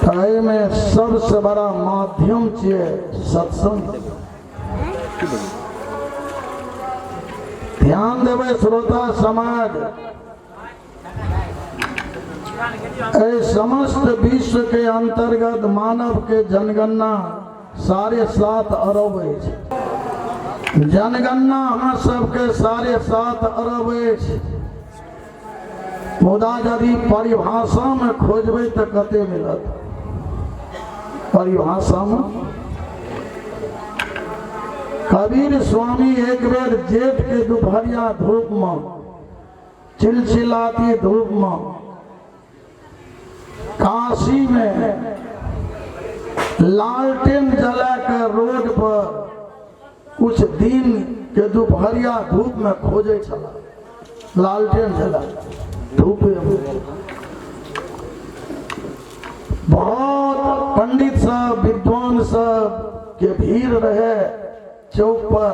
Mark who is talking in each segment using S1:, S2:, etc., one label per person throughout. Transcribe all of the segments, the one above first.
S1: एहिमे सबसँ बड़ा माध्यम छियै सत्संग। ध्यान देबै श्रोता समाज, एहि समस्त विश्व के अंतर्गत मानव के जनगणना 7.5 अरब अछि। जनगणना अहाँ सबके 7.5 अरब अछि, मुदा यदि परिभाषामे खोजबै तऽ कते मिलत? परिभाषामे कबीर स्वामी एक बेर जेठ के दुपहरिया धूपमे, चिलचिलाती धूपमे, काशीमे लालटेन जला के रोड पर कुछ दिन के दुपहरिया धूप में खोजे छला, लालटेन जला धूप में। बहुत पंडित सब, विद्वान सब के भीड़ रहे चौक पर।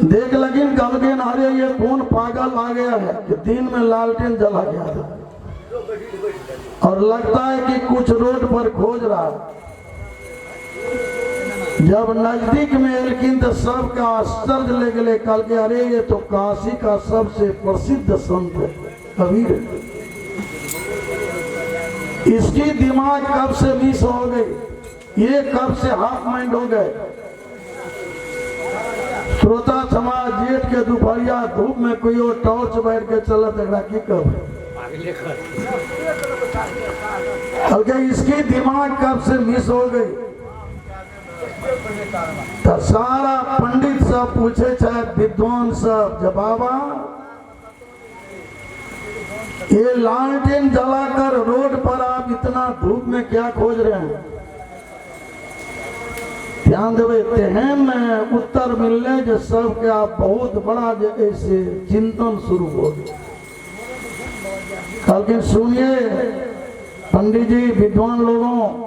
S1: देख लगिन, कहलखिन अरे ये कौन पागल आ गया है कि दिन में लालटेन जला गया था और लगता है कि कुछ रोड पर खोज रहा है। जब नजदीक में एलखिन तो सबका आश्चर्य ले गए, कहल के अरे ये तो काशी का सबसे प्रसिद्ध संत है कबीर, इसकी दिमाग कब से मिस हो गई, ये कब से हाफ माइंड हो गए। श्रोता समाज, जेठ के दुपहरिया धूप में कोई टॉर्च बैठ के चलत, एकरा की कहबै? कहलकै इसकी दिमाग कब से मिस हो गई। तो सारा पंडित सब पूछे छथि, विद्वान सब, जब बाबा ये लालटेन जलाकर रोड पर आप इतना धूप में क्या खोज रहे हैं? ध्यान देबै, तेहन उत्तर मिलले जे सबके आप बहुत बड़ा जे ऐसे चिंतन शुरू हो गया। कहलखिन सुनिए पंडित जी, विद्वान लोगों,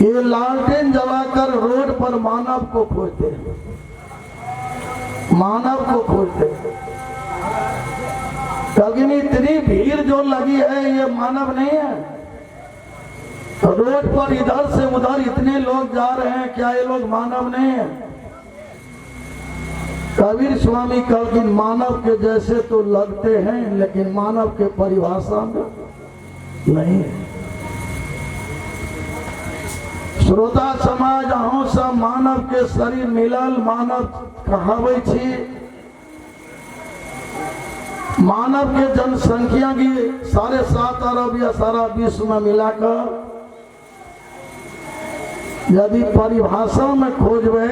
S1: ये लालटेन जलाकर रोड पर मानव को खोजते हैं, मानव को खोजते हैं। कहलखिन इतनी भीड़ जो लगी है ये मानव नहीं है? रोड पर इधर से उधर इतने लोग जा रहे हैं, क्या ये लोग मानव नहीं है? कबीर स्वामी कहलखिन मानव के जैसे तो लगते हैं, लेकिन मानव के परिभाषा में नहीं है। श्रोता समाज, अहूँ सब मानव के शरीर मिलल मानव कहाबै छी। मानव के जनसंख्या की 7.5 अरब या सारा विश्व में मिलाकर यदि परिभाषा में खोजबे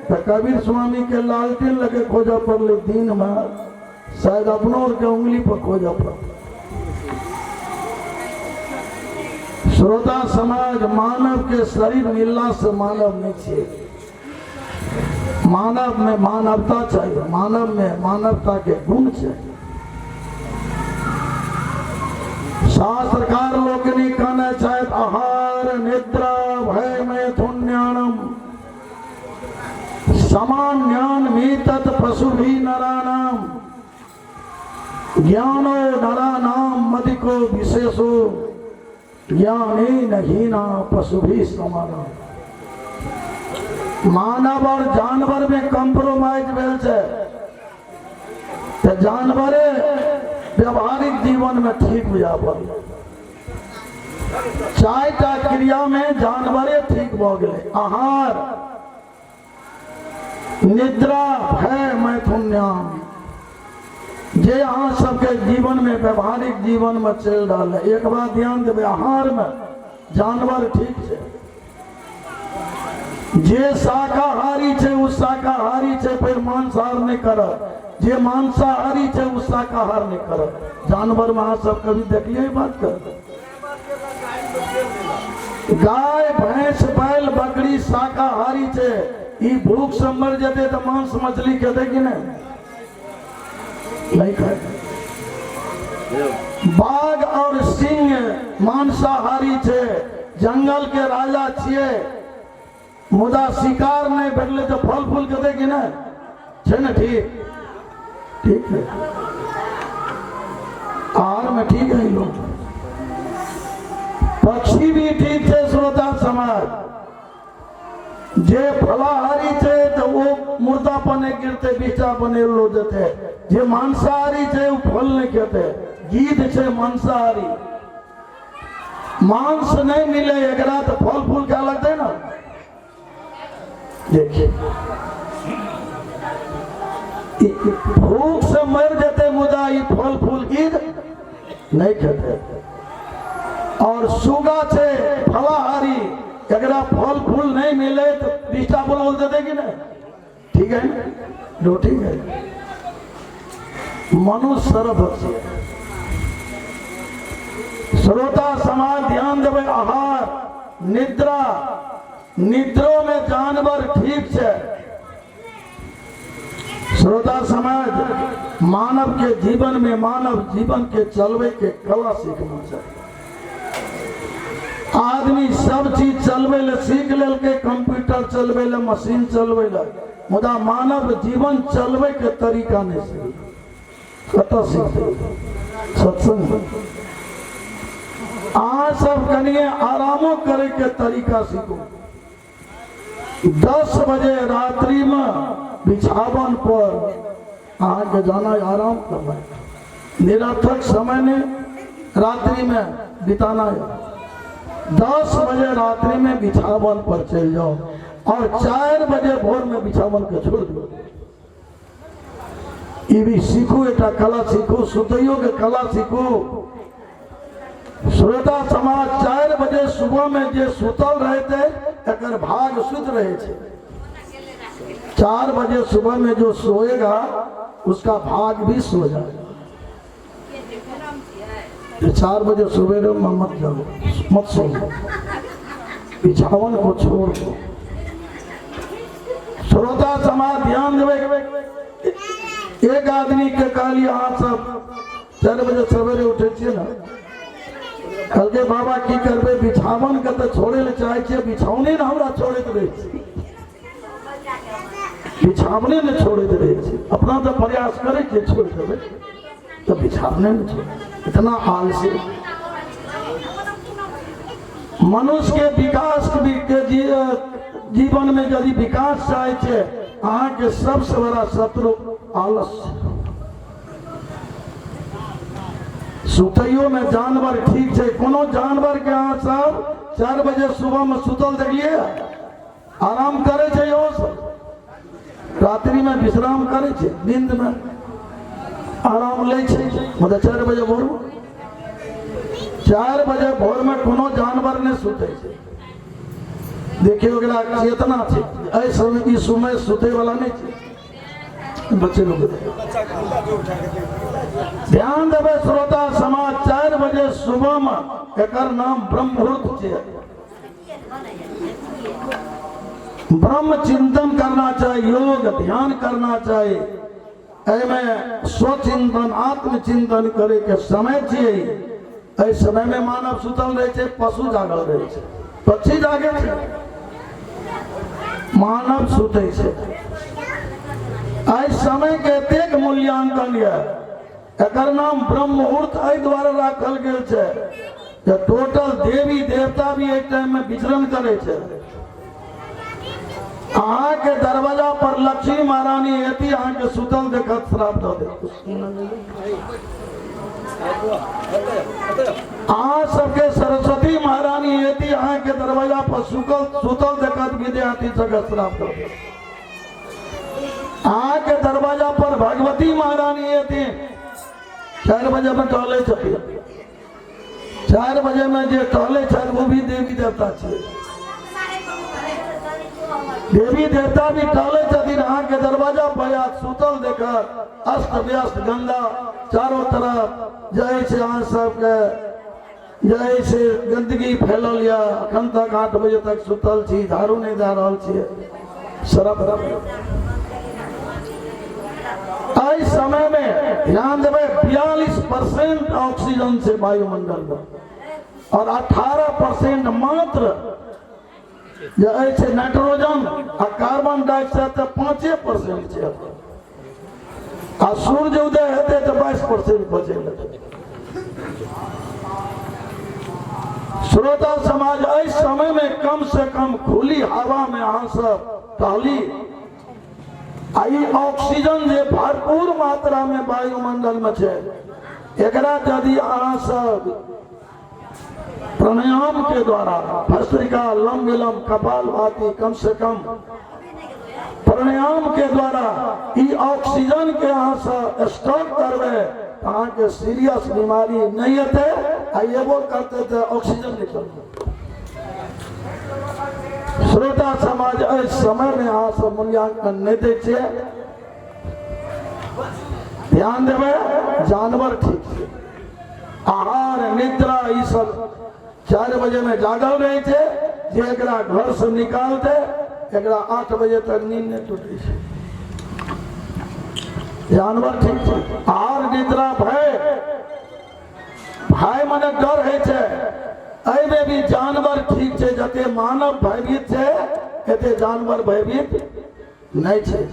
S1: तो कबीर स्वामी के लालटेन लगे खोजऽ पड़ले दिन में, शायद अपनो और के उंगली पर खोजऽ पड़ल। श्रोता समाज, मानव के शरीर मिलला से मानव नहीं छियै। मानव में मानवता चाहिए, मानव में मानवता के गुण चाहिए। शास्त्रकार लोकनि कहने छथि आहार निद्रा भय मैथुन्यानम समान्यान मीतत पशु भी नरानाम ज्ञानो नरानाम मदिको विशेषो ज्ञाने नहीना पशु भी समाना। मानव और जानवर में कॉम्प्रोमाइज भेल छै तऽ जानवरे व्यवहारिक जीवन में ठीक बुझा पड़ल। चारिटा क्रिया में जानवरे ठीक भऽ गेलै, आहार, निद्रा, भय, मैथुन्याम, जे अहाँ सबके जीवन में व्यवहारिक जीवन में चलि रहल है। एक बात ध्यान देबै, आहार में जानवर ठीक छै, जे शाकाहारी छै ओ शाकाहारी छै, फेर मांसाहार नहि करत, जे मांसाहारी छै ओ शाकाहार नहि करत। जानवर में अहाँ सब कभी देखलियै ई बात के? गाय, भैंस, बैल, बकरी शाकाहारी छै, ई भूख से मर जेतै तऽ मांस मछली खेतै कि नहि? नहीं खाए। बाघ और सिंह मांसाहारी छै, जंगल के राजा छियै, मुदा शिकार नहि भेटलै तऽ फल फूल खेतै कि नहि? छै ने ठीक? ठीक है, आहार में ठीक है लोग। पक्षी भी ठीक छै श्रोता समाज। जे फलाहारी छै तऽ ओ मुर्दा पर नहि गिरतै, बिष्टा पर नहि उड़लो जेतै। जे मांसाहारी छै ओ फल नहि खेतै। गिद्ध छै मांसाहारी, मांस नहि मिले एकरा तऽ फल फूल खाय लगतै ने। देखिए, भूख से मर जेतै मुदा ई फल फूल गिद्ध नहि खेतै। और सुगा छै फलाहारी, एकरा फल फूल नहीं मिले तो बिष्टा बोल देते कि नहीं? ठीक है, रोटी है। मनुष्य सर्वभक्षी है। श्रोता समाज ध्यान देवे, आहार निद्रा, निद्रो में जानवर ठीक है। श्रोता समाज, मानव के जीवन में मानव जीवन के चलवे के कला सीखना चाहिए। आदमी सब चीज चलवे ले सीख लेलकै, कंप्यूटर चलवे ले, मशीन चलवे ले, मुदा मानव जीवन चलवे के तरीका नहीं सीख। कतऽ सीखते? सत्संग। अहाँ सब कनिए आरामो करे के तरीका सीखू। 10 बजे रात्रि में बिछावन पर अहाँके जाना, आराम करना है। निरर्थक समय ने रात्रि में बिताना है। 10 बजे रात्रि में बिछावन पर चल जाओ और 4 बजे भोर में बिछावन के छोड़ दो। ई भी सीखू, एकटा कला सीखू, सुतैयो के कला सीखू। श्रोता समाज, 4 बजे सुबह में जे सुतल रहते एकर भाग सुत रहे छे। 4 बजे सुबह में जो सोएगा उसका भाग भी सो जाएगा। 4 बजे सुबह में मत जाओ, मत सो, बिछावन को छोड़ दो। श्रोता समाज ध्यान देवे, एक आदमी के कहलिए अहाँ सब 4 बजे सवेरे उठे छियै ने? कहलकै बाबा की करबै, बिछावन के तऽ छोड़े लए चाहै छियै, बिछौने ने हमरा छोड़ैत रहै छै, बिछावने ने छोड़ैत रहै छै। अपना तऽ प्रयास करै छियै छोड़ि देबै तऽ बिछावने ने छोड़। इतना आलसी मनुष्य के विकास के जीवन में यदि विकास चाहे छै, अहाँके सबसे बड़ा शत्रु आलस छै। सुतैयो में जानवर ठीक छै। कोनो जानवर के अहाँ सब 4 बजे सुबह में सुतल देखलिए? आराम करे छै, इहो सब रात्रि में विश्राम करे छै, नींद में आराम लै छै। मतलब 4 बजे भोर में, 4 बजे भोर में कोनो जानवर नहि सुतै छै। देखियौ, ओकरा चेतना छै, एहि समय ई समय सुतै वाला नहि छै। बच्चे लोग ध्यान देबै। श्रोता समाज, 4 बजे सुबह में, एकर नाम ब्रह्म मुहूर्त छै। ब्रह्म चिंतन करना चाहिए, योग ध्यान करना चाहिए। एहिमे स्वचिंतन आत्मचिंतन करे के समय छियै। एहि समय में मानव सुतल रहै छै, पशु जागल रहै छै, पक्षी जागे छै, मानव सुतै छै। एहि समय के एतेक मूल्यांकन यऽ। एकर नाम ब्रह्म मुहूर्त एहि दुआरे राखल गेल छै जे टोटल देवी देवता भी एहि टाइम में विचरण करै छै। अहाँके दरवाजा पर लक्ष्मी महारानी एती, अहाँके सुतल देखत, श्राप दऽ देत। अहाँ सबके सरस्वती महारानी एती, अहाँके दरवाजा पर सुतल सुतल देखत, विद्यार्थी सबके श्राप दऽ देत। अहाँके दरवाजा पर भगवती महारानी एती, 4 बजे में टहले छथिन। 4 बजे में जे टहले छथि वो भी देवी देवता छियै। देवी देवता भी टहले छथिन, अहाँके दरवाजा पर आयत, सुतल देखत, अस्त व्यस्त गंदा चारों तरफ जाइ छै, अहाँ सबके जाइ छै गंदगी फैलल यऽ, अखन तक 8 बजे तक सुतल छी, झाड़ू नहि दए रहल छियै, सरफ। एहि समय में ध्यान देबै, 42% ऑक्सीजन छै वायुमंडल में और 18% मात्र जे अछि नाइट्रोजन आ कार्बन डाइऑक्साइड तऽ 5% छै। आ सूर्य उदय हेतै तऽ 22% बचै लगतै। श्रोता समाज, एहि समय में कम से कम खुली हवा में अहाँ सब टहली आ ई ऑक्सीजन जे भरपूर मात्रा में वायुमंडल में छै, एकरा यदि अहाँ सब प्राणायाम के द्वारा भस्त्रिका, लम विलम, कपाल भाती, कम से कम प्राणायाम के द्वारा ई ऑक्सीजन के अहाँ से स्टॉक करबै, अहाँके सीरियस बीमारी नहि हेतै आ एबो करतै तऽ ऑक्सीजन निकलतै। श्रोता समाज, एहि समयमे अहाँ सब मूल्यांकन नहि दै छियै। ध्यान देबै, जानवर ठीक छै, आहार निद्रा ई सब 4 बजे में जागल रहे छै, जे एकरा घर से निकालते एकरा 8 बजे तक नींद नहीं टूटे छै। जानवर ठीक छै, आहार निद्रा भय, भय मने डर होइ छै, एहिमे भी जानवर ठीक छै। जते मानव भयभीत छै एते जानवर भयभीत नहि छै।